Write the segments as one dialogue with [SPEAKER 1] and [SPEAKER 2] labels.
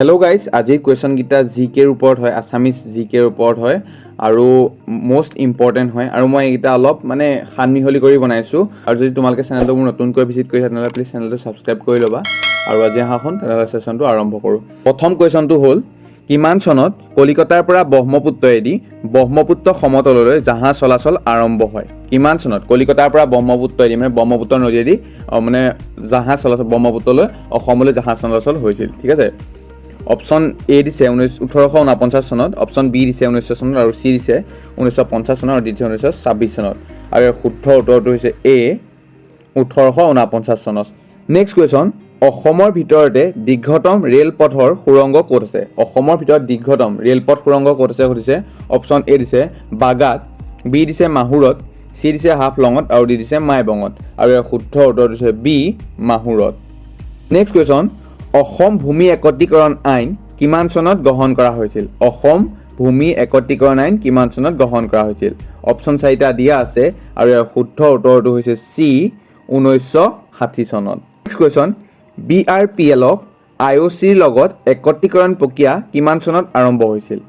[SPEAKER 1] Hello' guys, আজিৰ কুৱেশ্যনকেইটা G কেৰ ওপৰত হয়, আছামিজ জি কেৰ ওপৰত হয় আৰু মষ্ট ইম্পৰ্টেণ্ট হয়। আৰু মই এইকেইটা অলপ মানে সানমিহলি কৰি বনাইছোঁ। আৰু যদি তোমালোকে চেনেলটো মোৰ নতুনকৈ ভিজিট কৰিছা, তেনেহ'লে প্লিজ চেনেলটো ছাবস্ক্ৰাইব কৰি ল'বা। আৰু আজি আহাখন তেনেহ'লে ছেশ্যনটো আৰম্ভ কৰোঁ। প্ৰথম কুৱেশ্যনটো হ'ল, কিমান চনত কলিকতাৰ পৰা ব্ৰহ্মপুত্ৰয়েদি ব্ৰহ্মপুত্ৰ সমতললৈ জাহাজ চলাচল আৰম্ভ হয়? কিমান চনত কলিকতাৰ পৰা ব্ৰহ্মপুত্ৰয়েদি, মানে ব্ৰহ্মপুত্ৰ নদীয়েদি মানে জাহাজ চলাচল, ব্ৰহ্মপুত্ৰলৈ, অসমলৈ জাহাজ চলাচল হৈছিল? ঠিক আছে। অপশ্যন এ দিছে 1849 চনত, অপশ্যন বি দিছে 1900 চনত আৰু চি দিছে 1950 চনত আৰু ডি দিছে 1926 চনত। আৰু ইয়াৰ শুদ্ধ উত্তৰটো হৈছে এ, 1849 চনত। নেক্সট কুৱেশ্যন, অসমৰ ভিতৰতে দীৰ্ঘতম ৰেলপথৰ সুৰংগ ক'ত আছে? অসমৰ ভিতৰত দীৰ্ঘতম ৰেলপথ সুৰংগ ক'ত আছে সুধিছে। অপশ্যন এ দিছে বাগাত, বি দিছে মাহুৰত, চি দিছে হাফলঙত আৰু ডি দিছে মাইবঙত। আৰু ইয়াৰ শুদ্ধ উত্তৰটো হৈছে বি, মাহুৰত। নেক্সট কুৱেশ্যন, অসম ভূমি একত্ৰীকৰণ আইন কিমান চনত গ্ৰহণ কৰা হৈছিল? অসম ভূমি একত্ৰীকৰণ আইন কিমান চনত গ্ৰহণ কৰা হৈছিল? অপশ্যন চাৰিটা দিয়া আছে আৰু ইয়াৰ শুদ্ধ উত্তৰটো হৈছে চি, 1960 চনত। Next question, B R P এলক আই অ' চিৰ লগত একত্ৰীকৰণ প্ৰক্ৰিয়া কিমান চনত আৰম্ভ হৈছিল?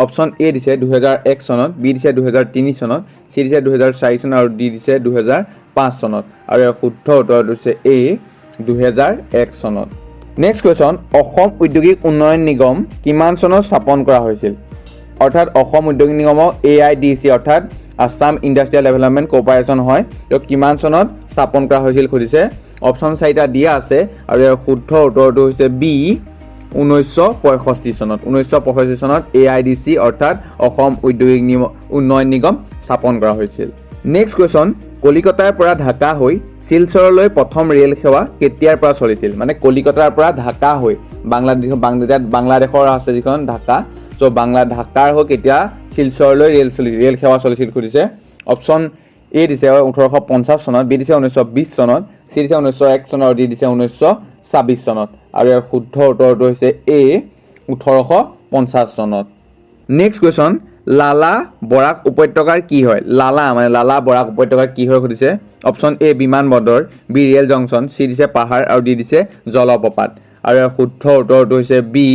[SPEAKER 1] অপশ্যন এ দিছে 2001 চনত, বি দিছে 2003 চনত, চি দিছে 2004 চনত আৰু ডি দিছে 2005 চনত। আৰু ইয়াৰ শুদ্ধ উত্তৰটো হৈছে এ, 2001 চনত। নেক্সট কুৱেশ্যন, অসম ঔদ্যোগিক উন্নয়ন নিগম কিমান চনত স্থাপন কৰা হৈছিল? অৰ্থাৎ অসম উদ্যোগিক নিগমক এ I D C, অৰ্থাৎ আছাম ইণ্ডাষ্ট্ৰিয়েল ডেভেলপমেণ্ট কৰ্পৰেশ্যন হয়। তো কিমান চনত স্থাপন কৰা হৈছিল সুধিছে। অপশ্যন চাৰিটা দিয়া আছে আৰু ইয়াৰ শুদ্ধ উত্তৰটো হৈছে বি, 1965 চনত। 1965 চনত এ I D C, অৰ্থাৎ অসম ঔদ্যোগিক উন্নয়ন নিগম স্থাপন কৰা হৈছিল। নেক্সট কুৱেশ্যন, কলিকতাৰ পৰা ঢাকা হৈ শিলচৰলৈ প্ৰথম ৰেল সেৱা কেতিয়াৰ পৰা চলিছিল? মানে কলিকতাৰ পৰা ঢাকা হৈ বাংলাদেশ, বাংলাদেশ বাংলাদেশৰ আছে যিখন ঢাকা, চ' ঢাকাৰ হৈ কেতিয়া শিলচৰলৈ ৰেল সেৱা চলিছিল সুধিছে। অপশ্যন এ দিছে 1850 চনত, বি দিছে 1920 চনত, চি দিছে 1901 চনত আৰু ডি দিছে 1926 চনত। আৰু ইয়াৰ শুদ্ধ উত্তৰটো হৈছে এ, 1850 চনত। নেক্সট কুৱেশ্যন, লালা বৰাক উপত্যকাৰ কি হয়? লালা মানে লালা বৰাক উপত্যকাৰ কি হয় সুধিছে। অপশ্যন এ বিমান বন্দৰ, বি ৰেল জংচন, চি দিছে পাহাৰ আৰু ডি দিছে জলপ্ৰপাত। আৰু ইয়াৰ শুদ্ধ উত্তৰটো হৈছে বি,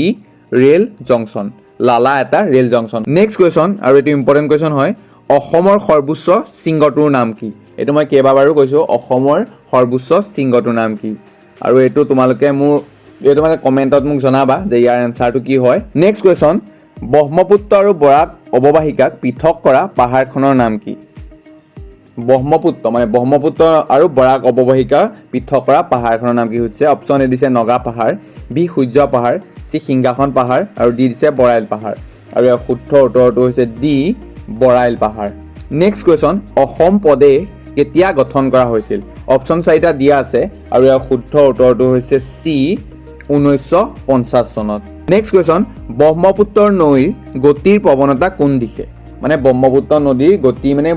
[SPEAKER 1] ৰেল জংচন। লালা এটা ৰেল জংচন। নেক্সট কুৱেশ্যন, আৰু এইটো ইম্পৰ্টেণ্ট কুৱেশ্যন হয়, অসমৰ সৰ্বোচ্চ শৃংগটোৰ নাম কি? এইটো মই কেইবাবাৰো কৈছোঁ। অসমৰ সৰ্বোচ্চ শৃংগটোৰ নাম কি? আৰু এইটো তোমালোকে মোৰ এইটো মানে কমেণ্টত মোক জনাবা যে ইয়াৰ এনচাৰটো কি হয়। নেক্সট কুৱেশ্যন, ব্ৰহ্মপুত্ৰ আৰু বৰাক অৱবাহিকাক পৃথক কৰা পাহাৰখনৰ নাম কি? ব্ৰহ্মপুত্ৰ মানে ব্ৰহ্মপুত্ৰ আৰু বৰাক অৱবাহিকা পৃথক কৰা পাহাৰখনৰ নাম কি সুধিছে। অপশ্যন এ দিছে নগা পাহাৰ, বি সূৰ্য পাহাৰ, চি সিংহাসন পাহাৰ আৰু ডি দিছে বৰাইল পাহাৰ। আৰু ইয়াৰ শুদ্ধ উত্তৰটো হৈছে ডি, বৰাইল পাহাৰ। নেক্সট কুৱেশ্যন, অসম প্ৰদেশ কেতিয়া গঠন কৰা হৈছিল? অপশ্যন চাৰিটা দিয়া আছে আৰু ইয়াৰ শুদ্ধ উত্তৰটো হৈছে চি, 1950 চনত। নেক্সট কুৱেশ্যন, ব্ৰহ্মপুত্ৰ নৈৰ গতিৰ প্ৰৱণতা কোন দিশে? মানে ব্ৰহ্মপুত্ৰ নদীৰ গতি, মানে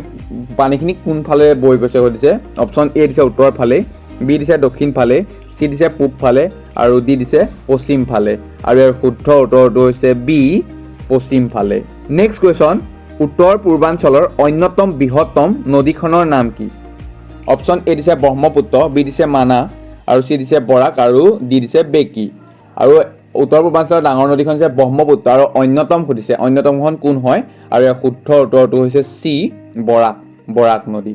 [SPEAKER 1] পানীখিনি কোনফালে বৈ গৈছে সুধিছে। অপশ্যন এ দিছে উত্তৰ ফালে, বি দিছে দক্ষিণ ফালে, চি দিছে পূব ফালে আৰু ডি দিছে পশ্চিম ফালে। আৰু ইয়াৰ শুদ্ধ উত্তৰটো হৈছে বি, পশ্চিম ফালে। নেক্সট কুৱেশ্যন, উত্তৰ পূৰ্বাঞ্চলৰ অন্যতম বৃহত্তম নদীখনৰ নাম কি? অপশ্যন এ দিছে ব্ৰহ্মপুত্ৰ, বি দিছে মানাহ আৰু চি দিছে বৰাক আৰু ডি দিছে বেকী। আৰু উত্তৰ পূৰ্বাঞ্চলৰ ডাঙৰ নদীখন হৈছে ব্ৰহ্মপুত্ৰ আৰু অন্যতম সুধিছে, অন্যতমখন কোন হয়? আৰু ইয়াৰ শুদ্ধ উত্তৰটো হৈছে চি, বৰাক, বৰাক নদী।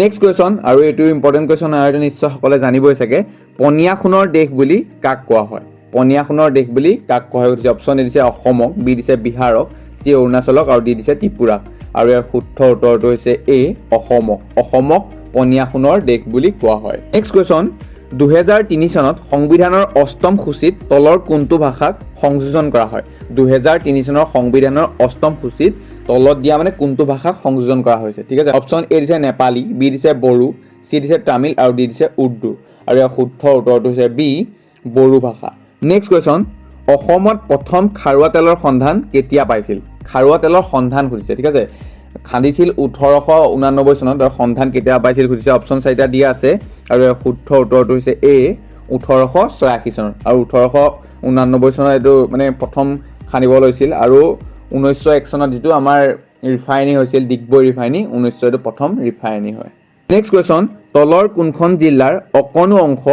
[SPEAKER 1] নেক্সট কুৱেশ্যন, আৰু এইটো ইম্পৰ্টেণ্ট কুৱেশ্যন আৰু এইটো নিশ্চয় সকলোৱে জানিবই চাগে। পনীয়া সোণৰ দেশ বুলি কাক কোৱা হয়? পনীয়া সোণৰ দেশ বুলি কাক কোৱা হয় সুধিছে। অপশ্যন এ দিছে অসমক, বি দিছে বিহাৰক, চি অৰুণাচলক আৰু ডি দিছে ত্ৰিপুৰাক। আৰু ইয়াৰ শুদ্ধ উত্তৰটো হৈছে এ, অসমক। অসমক পনীয়া সোণৰ দেশ বুলি কোৱা হয়। নেক্সট কুৱেশ্যন, 2003 চনত সংবিধানৰ অষ্টম সূচীত তলৰ কোনটো ভাষাক সংযোজন কৰা হয়? 2003 চনৰ সংবিধানৰ অষ্টম সূচীত তলত দিয়া মানে কোনটো ভাষাক সংযোজন কৰা হৈছে? ঠিক আছে। অপশ্যন এ দিছে নেপালী, বি দিছে বড়ো, চি দিছে তামিল আৰু ডি দিছে উৰ্দু। আৰু ইয়াৰ শুদ্ধ উত্তৰটো হৈছে বি, বড়ো ভাষা। নেক্সট কুৱেশ্যন, অসমত প্ৰথম খাৰুৱা তেলৰ সন্ধান কেতিয়া পাইছিল? খাৰুৱা তেলৰ সন্ধান সুধিছে, ঠিক আছে। খান্দিছিল 1889 চনত আৰু সন্ধান কেতিয়া পাইছিল সুধিছে। অপশ্যন চাৰিটা দিয়া আছে আৰু ইয়াৰ শুদ্ধ উত্তৰটো হৈছে এ, 1886 চনত। আৰু 1889 চনত এইটো মানে প্ৰথম খান্দিব লৈছিল আৰু 1901 চনত যিটো আমাৰ ৰিফাইনেৰী হৈছিল, ডিগবৈ ৰিফাইনেৰী, 1900 এইটো প্ৰথম ৰিফাইনেৰী হয়। নেক্সট কুৱেশ্যন, তলৰ কোনখন জিলাৰ অকণো অংশ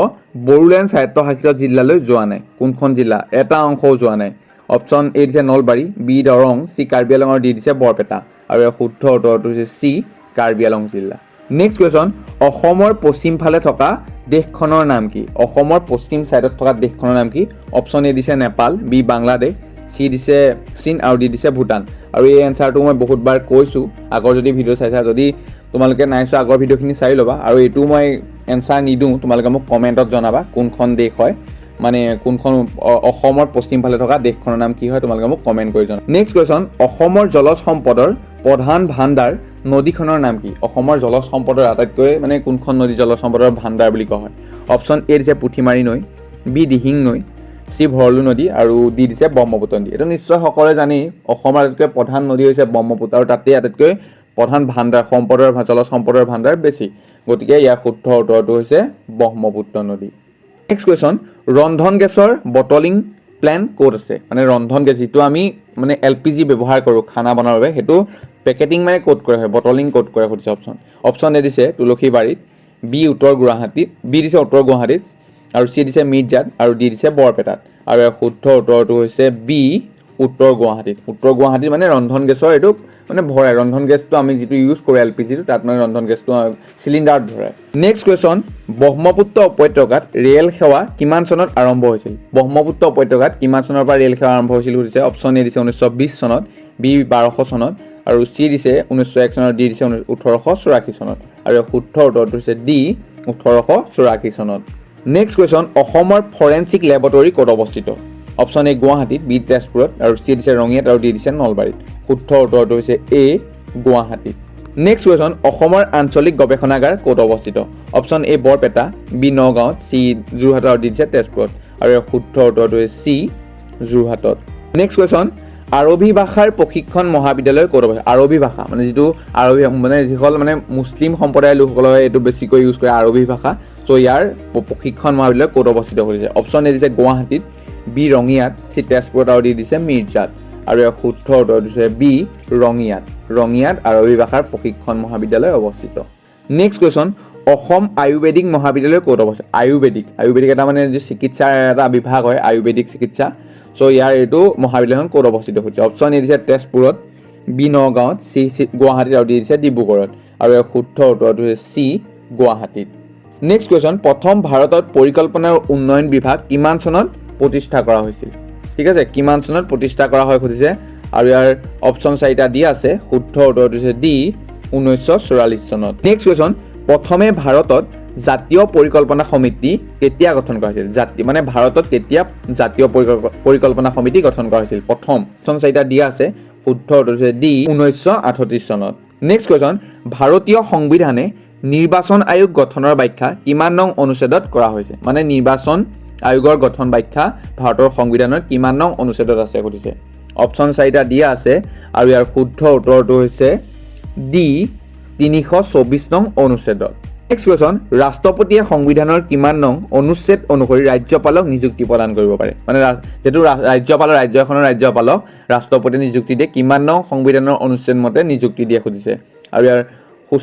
[SPEAKER 1] বড়োলেণ্ড স্বায়ত্তশাসিত জিলালৈ যোৱা নাই? কোনখন জিলা এটা অংশও যোৱা নাই? অপশ্যন এ দিছে নলবাৰী, বি দৰং, চি কাৰ্বি আলং আৰু ডি দিছে বৰপেটা। আৰু ইয়াৰ শুদ্ধ উত্তৰটো হৈছে চি কাৰ্বি আলং জিলা। নেক্সট কুৱেশ্যন, অসমৰ পশ্চিম ফালে থকা দেশখনৰ নাম কি? অসমৰ পশ্চিম ছাইডত থকা দেশখনৰ নাম কি? অপশ্যন এ দিছে নেপাল, বি বাংলাদেশ, চি দিছে চীন আৰু ডি দিছে ভূটান। আৰু এই এনচাৰটো মই বহুতবাৰ কৈছোঁ। আগৰ যদি ভিডিঅ' চাইছা, যদি তোমালোকে নাই চোৱা, আগৰ ভিডিঅ'খিনি চাই ল'বা। আৰু এইটো মই এনচাৰ নিদিওঁ, তোমালোকে মোক কমেণ্টত জনাবা কোনখন দেশ হয়, মানে কোনখন অসমৰ পশ্চিম ফালে থকা দেশখনৰ নাম কি হয়, তোমালোকে মোক কমেণ্ট কৰি জনাবা। নেক্সট কুৱেশ্যন, অসমৰ জলজ সম্পদৰ প্ৰধান ভাণ্ডাৰ নদীখনৰ নাম কি? অসমৰ জলজ সম্পদৰ আটাইতকৈ মানে কোনখন নদী জলজ সম্পদৰ ভাণ্ডাৰ বুলি কোৱা হয়? অপশ্যন এ দিছে পুঠিমাৰী নৈ, বি দিহিং নৈ, চি ভৰলু নদী আৰু ডি দিছে ব্ৰহ্মপুত্ৰ নদী। এইটো নিশ্চয় সকলোৱে জানেই, অসমৰ আটাইতকৈ প্ৰধান নদী হৈছে ব্ৰহ্মপুত্ৰ আৰু তাতেই আটাইতকৈ প্ৰধান ভাণ্ডাৰ সম্পদৰ, জলজ সম্পদৰ ভাণ্ডাৰ বেছি। গতিকে ইয়াৰ শুদ্ধ উত্তৰটো হৈছে ব্ৰহ্মপুত্ৰ নদী। নেক্সট কুৱেশ্যন, ৰন্ধন গেছৰ বটলিং প্লেণ্ট ক'ত আছে? মানে ৰন্ধন গেছ যিটো আমি মানে এলপিজি ব্যৱহাৰ কৰোঁ খানা বনাবৰ বাবে, সেইটো পেকেটিং মানে ক'ত কৰা হয়, বটলিং ক'ত কৰে সুধিছে। অপশ্যন অপশ্যন এ দিছে তুলসীবাৰীত, বি উত্তৰ গুৱাহাটীত, বি দিছে উত্তৰ গুৱাহাটীত আৰু চি দিছে মিৰ্জাত আৰু ডি দিছে বৰপেটাত। আৰু ইয়াৰ শুদ্ধ উত্তৰটো হৈছে বি উত্তৰ গুৱাহাটীত। উত্তৰ গুৱাহাটীত মানে ৰন্ধন গেছৰ এইটো মানে ভৰাই, ৰন্ধন গেছটো আমি যিটো ইউজ কৰোঁ এলপিজিটো, তাত মানে ৰন্ধন গেছটো চিলিণ্ডাৰত ভৰাই। নেক্সট কুৱেশ্যন, ব্ৰহ্মপুত্ৰ উপত্যকাত ৰেল সেৱা কিমান চনত আৰম্ভ হৈছিল? ব্ৰহ্মপুত্ৰ উপত্যকাত কিমান চনৰ পৰা ৰেল সেৱা আৰম্ভ হৈছিল সুধিছে। অপশ্যন এ দিছে 1920 চনত, বি 1200 চনত আৰু চি দিছে 1901 চনত, ডি দিছে 1884 চনত। আৰু ইয়াৰ শুদ্ধ উত্তৰটো হৈছে ডি 1884 চনত। নেক্সট কুৱেশ্যন, অসমৰ ফৰেনচিক লেবৰেটৰী ক'ত অৱস্থিত? অপশ্যন এ গুৱাহাটীত, বি তেজপুৰত আৰু চি দিছে ৰঙিয়াত আৰু ডি দিছে নলবাৰীত। শুদ্ধ উত্তৰটো হৈছে এ গুৱাহাটীত। নেক্সট কুৱেশ্যন, অসমৰ আঞ্চলিক গৱেষণাগাৰ ক'ত অৱস্থিত? অপশ্যন এ বৰপেটা, বি নগাঁৱত, চি যোৰহাটত আৰু ডি দিছে তেজপুৰত। আৰু ইয়াৰ শুদ্ধ উত্তৰটো হৈছে চি যোৰহাটত। নেক্সট কুৱেশ্যন, আৰবী ভাষাৰ প্ৰশিক্ষণ মহাবিদ্যালয় ক'ত অৱস্থিত? আৰবী ভাষা মানে যিটো আৰবী মানে যিসকল মানে মুছলিম সম্প্ৰদায়ৰ লোকসকলে এইটো বেছিকৈ ইউজ কৰে আৰবী ভাষা। চ' ইয়াৰ প্ৰশিক্ষণ মহাবিদ্যালয় ক'ত অৱস্থিত কৰিছে? অপশ্যন এ দিছে গুৱাহাটীত, বি ৰঙিয়াত, চি তেজপুৰত আৰু ডি দিছে মিৰ্জাত। আৰু ইয়াৰ শুদ্ধ উত্তৰটো হৈছে বি ৰঙিয়াত। ৰঙিয়াত আৰবী ভাষাৰ প্ৰশিক্ষণ মহাবিদ্যালয় অৱস্থিত। নেক্সট কুৱেশ্যন, অসম আয়ুৰ্বেদিক মহাবিদ্যালয় ক'ত অৱস্থিত? আয়ুৰ্বেদিক, আয়ুৰ্বেদিক এটা মানে যি চিকিৎসাৰ এটা বিভাগ হয়, আয়ুৰ্বেদিক চিকিৎসা। চ' ইয়াৰ এইটো মহাবিদ্যালয়খন ক'ত অৱস্থিত হৈছে? অপশ্যন এ দিছে তেজপুৰত, বি নগাঁৱত, চি চি গুৱাহাটীত আৰু ডি দিছে ডিব্ৰুগড়ত। আৰু ইয়াৰ শুদ্ধ উত্তৰটো হৈছে চি গুৱাহাটীত। নেক্সট কুৱেশ্যন, প্ৰথম ভাৰতত পৰিকল্পনাৰ উন্নয়ন বিভাগ কিমান চনত প্ৰতিষ্ঠা কৰা হৈছিল? ঠিক আছে, কিমান চনত প্ৰতিষ্ঠা কৰা হয় সুধিছে আৰু ইয়াৰ অপশ্যন চাৰিটা দিয়া আছে। শুদ্ধ উত্তৰটো হৈছে ডি 1944 চনত। নেক্সট কুৱেশ্যন, প্ৰথমে ভাৰতত জাতীয় পৰিকল্পনা সমিতি কেতিয়া গঠন কৰা হৈছিল? জাতি মানে ভাৰতত কেতিয়া জাতীয় পৰিকল্পনা সমিতি গঠন কৰা হৈছিল? প্ৰথম অপশ্যন চাৰিটা দিয়া আছে। শুদ্ধ উত্তৰটো হৈছে ডি 1938 চনত। নেক্সট কুৱেশ্যন, ভাৰতীয় সংবিধানে নিৰ্বাচন আয়োগ গঠনৰ ব্যাখ্যা কিমান নং অনুচ্ছেদত কৰা হৈছে? মানে নিৰ্বাচন আয়োগৰ গঠন ব্যাখ্যা ভাৰতৰ সংবিধানৰ কিমান নং অনুচ্ছেদত আছে সুধিছে। অপশ্যন চাৰিটা দিয়া আছে আৰু ইয়াৰ শুদ্ধ উত্তৰটো হৈছে ডি 324 নং অনুচ্ছেদত। নেক্সট কুৱেশ্যন, ৰাষ্ট্ৰপতিয়ে সংবিধানৰ কিমান নং অনুচ্ছেদ অনুসৰি ৰাজ্যপালক নিযুক্তি প্ৰদান কৰিব পাৰে? মানে যিটো ৰাজ্যপালৰ, ৰাজ্য এখনৰ ৰাজ্যপালক ৰাষ্ট্ৰপতিয়ে নিযুক্তি দিয়ে, কিমান নং সংবিধানৰ অনুচ্ছেদ মতে নিযুক্তি দিয়ে সুধিছে। আৰু ইয়াৰ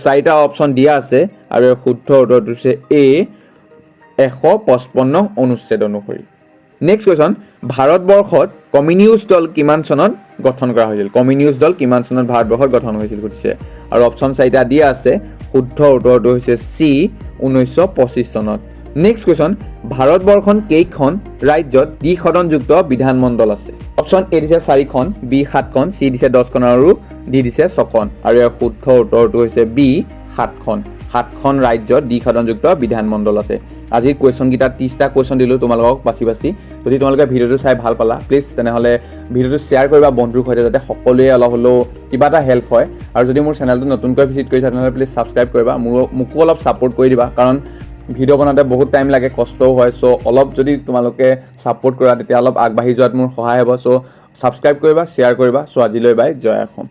[SPEAKER 1] চাৰিটা অপশ্যন দিয়া আছে আৰু ইয়াৰ শুদ্ধ উত্তৰটো হৈছে এ 155 নং অনুচ্ছেদ অনুসৰি। নেক্সট কুৱেশ্যন, ভাৰতবৰ্ষত কমিউনিষ্ট দল কিমান চনত গঠন কৰা হৈছিল? কমিউনিষ্ট দল কিমান চনত ভাৰতবৰ্ষত গঠন হৈছিল সুধিছে আৰু অপশ্যন চাৰিটা দিয়া আছে। শুদ্ধ উত্তৰটো হৈছে চি 1925 চনত। নেক্সট কুৱেশ্যন, ভাৰতবৰ্ষত কেইখন ৰাজ্যত দ্বিসদনযুক্ত বিধানমণ্ডল আছে? অপশ্যন এ দিছে চাৰিখন, বি সাতখন, চি দিছে 10খন আৰু ডি দিছে ছখন। আৰু ইয়াৰ শুদ্ধ উত্তৰটো হৈছে বি সাতখন। সাতখন ৰাজ্যত দ্বিসদনযুক্ত বিধানমণ্ডল আছে। আজিৰ কুৱেশ্যনকেইটা 30টা কুৱেশ্যন দিলোঁ তোমালোকক বাছি বাছি। যদি তোমালোকে ভিডিঅ'টো চাই ভাল পালা, প্লিজ তেনেহ'লে ভিডিঅ'টো শ্বেয়াৰ কৰিবা বন্ধুৰ সৈতে, যাতে সকলোৱে অলপ হ'লেও কিবা এটা হেল্প হয়। আৰু যদি মোৰ চেনেলটো নতুনকৈ ভিজিট কৰিছা, তেনেহ'লে প্লিজ ছাবস্ক্ৰাইব কৰিবা, মোকো অলপ ছাপোৰ্ট কৰি দিবা, কাৰণ ভিডিঅ' বনাওঁতে বহুত টাইম লাগে, কষ্টও হয়। চ' অলপ যদি তোমালোকে ছাপোৰ্ট কৰা, তেতিয়া অলপ আগবাঢ়ি যোৱাত মোৰ সহায় হ'ব। চ' ছাবস্ক্ৰাইব কৰিবা, শ্বেয়াৰ কৰিবা। চ' আজিলৈ বাই, জয় অসম।